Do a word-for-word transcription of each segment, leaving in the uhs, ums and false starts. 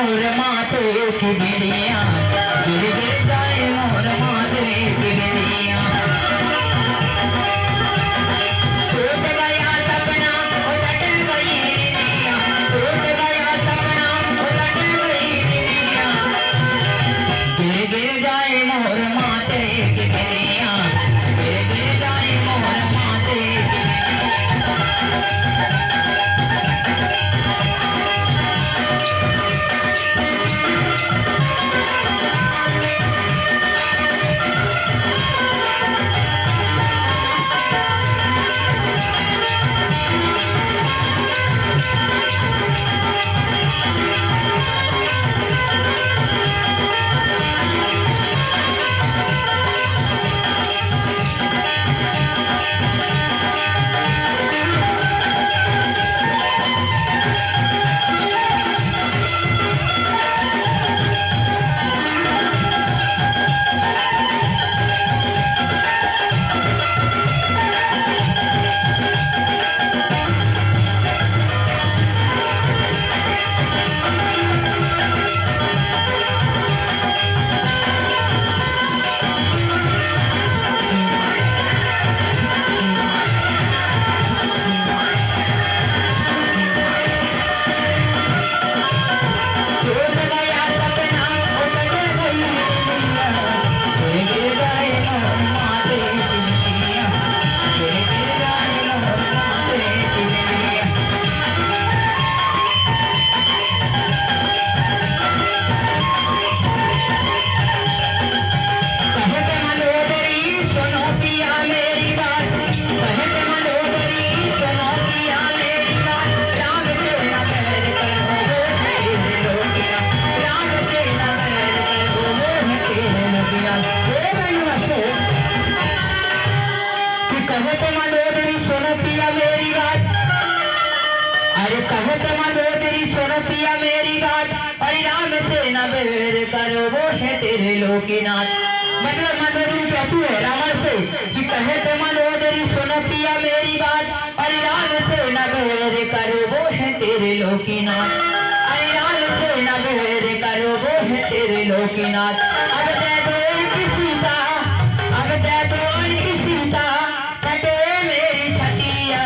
मोर माथे की बिंदिया, गिर गिर जाए मोर माथे की बिंदिया। टूट गया सपना, ओ टूट गई निंदिया, टूट गया सपना, ओ टूट गई निंदिया। गिर गिर जाए मोर माथे की बिंदिया, गिर गिर जाए मोर माथे की बिंदिया। कि कहे तो मान लो तेरी सुनो पिया मेरी बात, अरे कहे तो मान लो तेरी सुनो पिया मेरी बात, अरे राम से ना बैर करो वो है तेरे लोकीनाथ। मतलब मंदोदरी कहती है रावण से कि कहे तो मान लो तेरी सुनो पिया मेरी बात, अरे राम से ना बैर करो वो है तेरे लोकीनाथ, अरे राम से ना बैर करो वो है तेरे लोकीनाथ। अब दे दो एक सीता, अब दे दो एक सीता, कटे मेरी छतिया।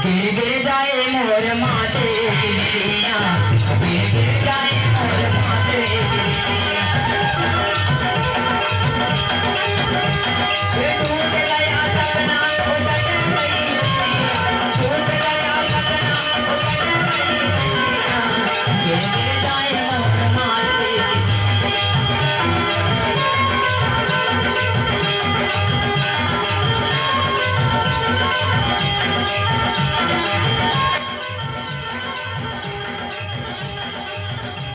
गिर गिर जाए मोर माथे की बिंदिया,